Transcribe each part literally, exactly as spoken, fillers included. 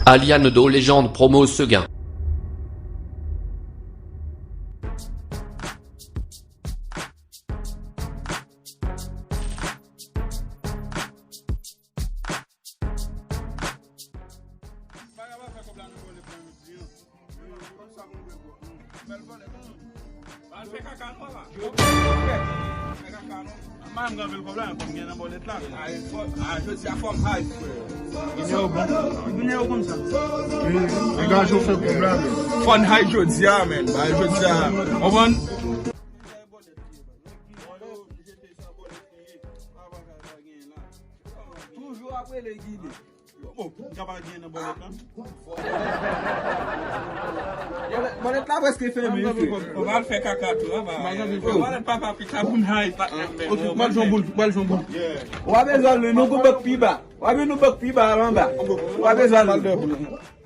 Aliane de Légende promo Seguin. Al fè kaka non, papa. Fè kaka non. Mwen gen anpil pwoblèm, fò m gen nan bòlèt la. A, jodi a fò m high, frè. Ginen yo bon. Ginen yo konn sa. Wi, degaje w fè pwoblèm. Fò n high jodi a, men. Bay jodi a. Konprann? Toujou ap rele Ginen. Bon, m ka pa gen nan bòlèt la. Bòlèt, bòlèt la prèske fèmen, wi, frè. Ou pa fè kaka tou, an, ba. Bòlèt papa pika pou m high, pa. Ou mal jwenn boul, mal jwenn boul. Ou pa bezwen l, nou gon bank pi ba. Ou pa bezwen nou bank pi ba, anba. Ou pa bezwen l.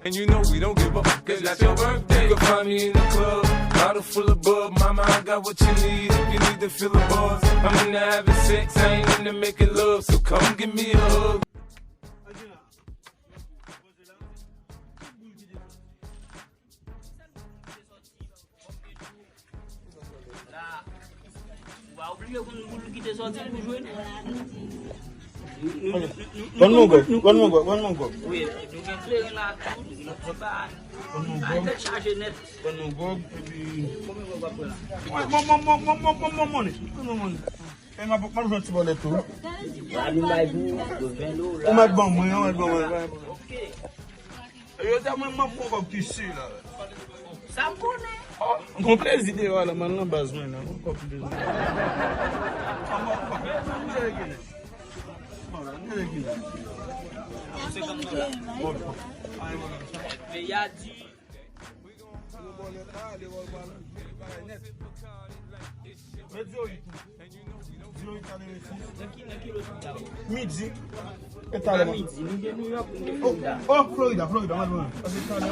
And you know we don't give up, cause that's your birthday. You can find me in the club, bottle full of bub. Mama, I got what you need if you need to feel the buzz. I'm into having sex, I ain't into making love, so come give me a hug. La, ou pa oblije konn boul ki te sòti pou jwe, non. One more go, one more go, one more go. Wi, nou gen kleren la tou, nou gen ti ba. Ay, tèt chaje nèt. One more go, epi. Konbyen gòg w ap pran la? Mwen, mwen, mwen, mwen, mwen, mwen, mwen, mwen, mwen. E m ap, m ap jwenn ti bòlèt tou. Ou mèt ban mwen, ou mèt ban mwen. Ok. Yo di mwen m ap pran kòb ki si la. Sa m konnen. Oh, m gon plezi deyò a la, m al nan baz mwen la. Gon kòb ki bezwen. Peyi a di. Mèt zewo uit. Zewo uit katrevensis. Nan ki, nan ki lotri la ou? Midi. E talè. Midi, nou gen New York, nou gen Florida. Oh, Florida, Florida, mwen, mwen. Pase talè.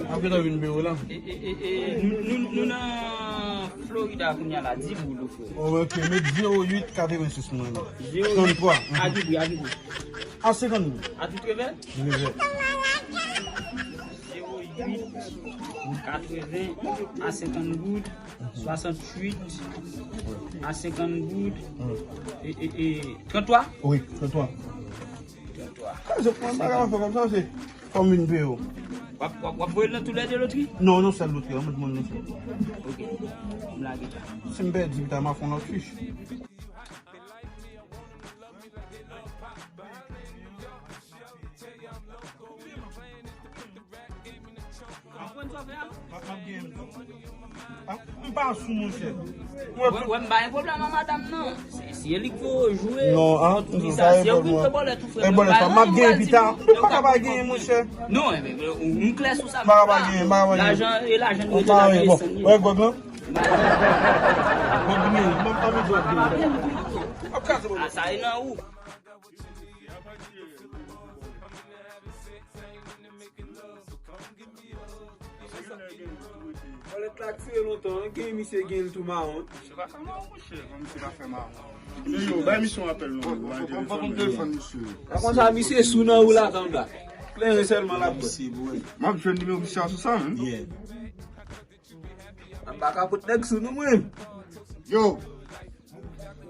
Apre nan vin biwo la. E, e, e, e, nou, nou, nou nan Florida kounye a la, di boul ou, frè. Oh, ok, mèt zewo uit katrevensis mwen la. Zewo uit. Tranntwa. A ki pri, a ki pri? A senkant goud. A tout revè? Revè. Zewo uit katreven a senkant goud, swasantuit a senkant goud, e, e, e, tranntwa? Wi, tranntwa. Tranntwa. Sa se pran bagay fè kòmsa, se kòm vin peye w. W ap, w ap, w ap voye l nan toulède lotri? Non, nan sèl lotri, an mèt mwen nan sèl. Ok. M lage sa. Si m pèdi, pita m a fè yon lòt fich. M pa sou, monchè. Wè, wè, m pa gen pwoblèm ak madanm nan. Se, se li k fò jwe. Non, an, sa e vòlè. E vòlè sa, m ap genyen pita. M pa ka pa genyen, monchè. Non, e, e, m klè sou sa. M pa ka pa genyen, m pa ka pa genyen. Lajan, e lajan nou mete lajan esann. Wè, gwòg lan. Gwòg vini, m ap mete gwòg vini. A, sa e nan ou. Bòlèt la tire lontan, gen misye gen l tou mawon. Misye pa fè mawon, monchè. Bon, misye pa fè mawon. Yo, yo, bay misye yon apèl non. Mwen pa konn telefòn misye. Pa konn sa misye sou nan ou la, tann la. Kleren sèlman l ap bwè. M ap jwenn nimewo misye a sou sa menm. Yeah. Anba kapot nèg sou nou, mwen. Yo.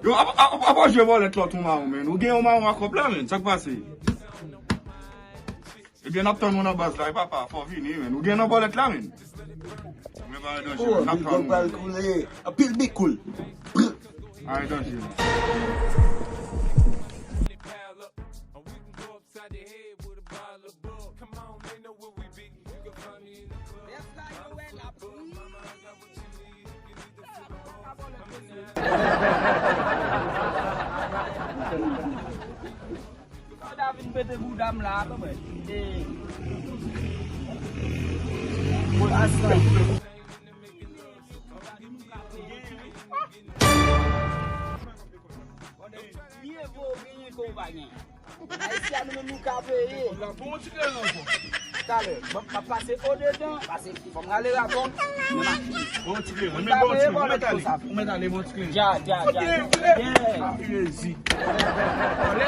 Yo, apa, apa, apa jwe bòlèt lòt yon mawon, men. Ou gen yon mawon a kòb la, men. Sa k pase? Ebyen, n ap tann ou nan baz la, e papa, fò w vini, men. Ou gen nan bòlèt la, men. Men pa gen danje, n ap tann ou. Big up pral koule. Anpil big cool. Pa gen danje, men. Sa w ta vin pete bouda m la, a, konprann? E. Pou asan. Mye vo genyen ke w pa genyen. Ayisyen nou menm nou ka peye. Bon, ti kleren ankò. Talè, m ap pase odedan, pase fò m rale rapò. Bon, ti kleren, men bon, ti kleren, ou mèt ale, ou mèt ale, bon, ti kleren. Dja, dja, dja. Jezi. Talè,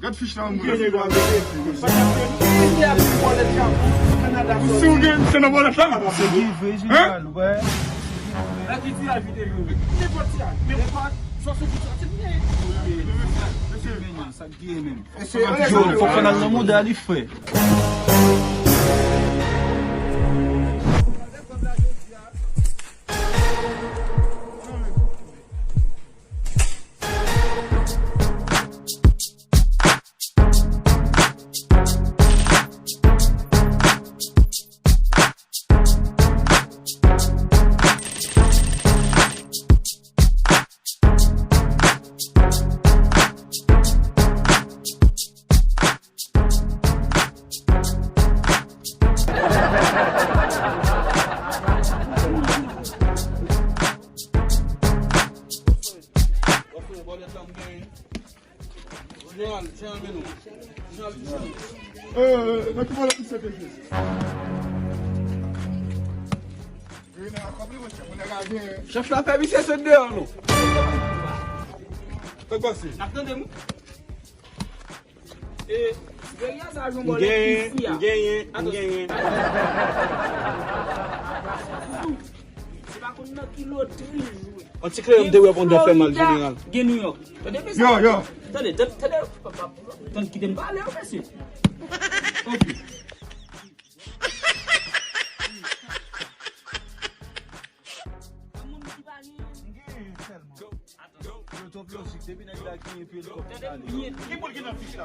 Gad fich la, mwen. Ou si w gen se nan bòlèt la. Se ki vre, jeneral, wè. Sa k ye menm? Yo, fòk fè nan nan mouda li, frè. Chèf la fè misye sot deyò, non. N ap tande m. E, Guerrier sa jwenn bòlèt isi a. M genyen, m genyen. Se pa konn nan kilotri l jwe. Yon ti kreyòl m te wè pandan fè mal, jeneral. Gen New York. Tande, mesye. Yo, yo. Tande, tande, tande. Tande, kite m pale, mesye. Ok. Moun ki pa gen. Yo, twòp lojik. Depi nèg la genyen pye l, twòp pale. Ki boul ki nan fich la?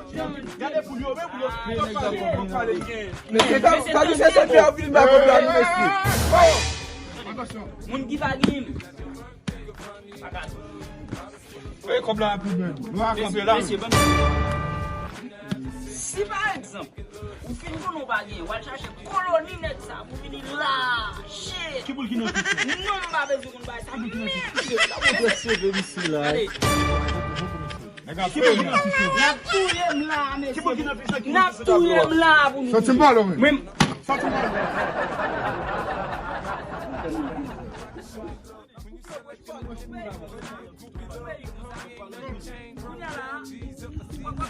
Gade boul yo, men boul yo. Twòp pale, twòp pale, li genyen. Men se sa, sa di se sèt fè ap vin ba kòb la, nou mesye. Atansyon. Moun ki pa gen. Voye kòb la pi bèl. Nou a kanpe la. Mesye, ban m. Si pa egzanp, ou fin konnen w pa gen, w al chache koloni nèg sa pou vini lache. Ki boul ki nan fich la? Non, m pa bezwen konn bagay sa menm. Gade. N ap touye m la, mesye. N ap touye m la pou nou. Santi m pale, wi. Santi m pale. Kounye a la, w ap fè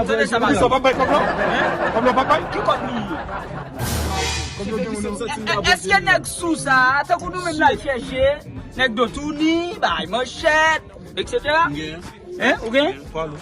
Tande sa, pa. Sa pa bay kòb la? Kòb la pa bay? Ki kòb li ye? Èske nèg sou sa, tankou nou menm la chèche, nèg do touni, bay manchèt, et cetera? Hein? Ou gen? Twa lou.